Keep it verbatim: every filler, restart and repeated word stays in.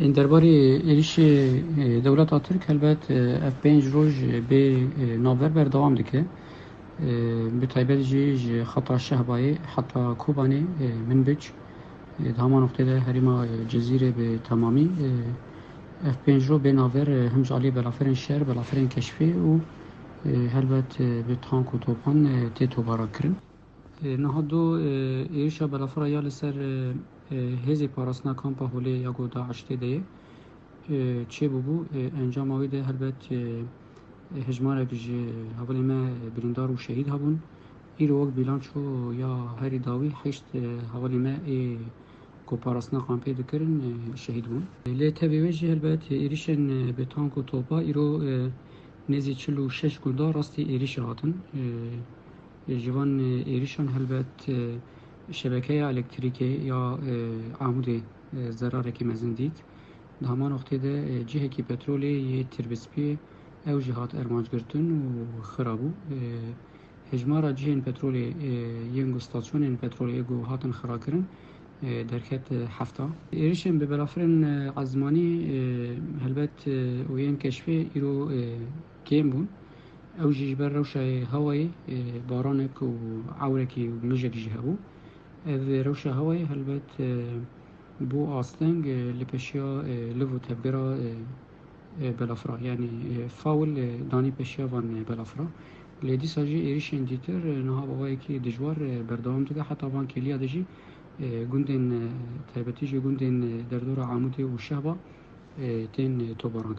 Ên derbarê êrişê, e, dewleta Tirk helbet, e, ev pênc roj bê, e, navber berdewam dike. E, bi taybet jî ji xeta Şehbayê heta Kobanê, e, Minbic, e, di hema noqtê de herêma, e, Cizîrê bi temamî, e, ev pênc roj bê navber, e, him ji alî belaferên şer, belaferên keşfê û, e, helbet, e, bi tank û topan, e, tê tobaran kirin. E, niha du, e, êrişa belafira ya li ser, e, e, hêzê parastina kampa Holê ya ku DAIŞ tê de ye, e, çêbûbû. E, encama wê de helbet, e, e, hejmarek ji hevalê me birîndar û şehîd hebûn. Îro wek bîlanço ya herî dawî heşt, e, hevalê me ê ku parastina kampê dikirin, e, şehîd bûn. Lê tevî wê jî helbet êrişên, e, bi tank û topa îro, e, nêzî çil û şeş gunda rastî êrişê hatin. E, Ji van, e, êrişan helbet, e, şebekeya elektrîkê ya, e, Amûdê, e, zerarekî mezin dît. Di hema noqtê de, e, cihekî petrolê yê Tirbispiyê ew jî hat ermancgirtin û xira bû. E, hejmara cihên petrolê, e, yên ku stasyonên petrolê ku hatin xirakirin, e, derket, e, hefta. Êrişên bi belafirên, e, ezmanî, e, helbet, e, û yên keşfê îro, e, kêm bûn. Ew jî ji ber rewşa hewayê, e, baranek û ewrekî û mijek jî hebû. Ev rewşa hewayê helbet, e, bû asteng, e, li pêşiya, e, liv û tevgera, e, e, belafira, yanî, e, faul, e, danî pêşiya van, e, belafira. Lê dîsa jî êrişên dîtir, e, niha bi awayekî dijwar, e, berdewam dike. Heta van kêliya de jî, e, gundên, e, taybetî jî gundên, e, derdora Amûdê û Şehba, e, tên, e, tobarankirin.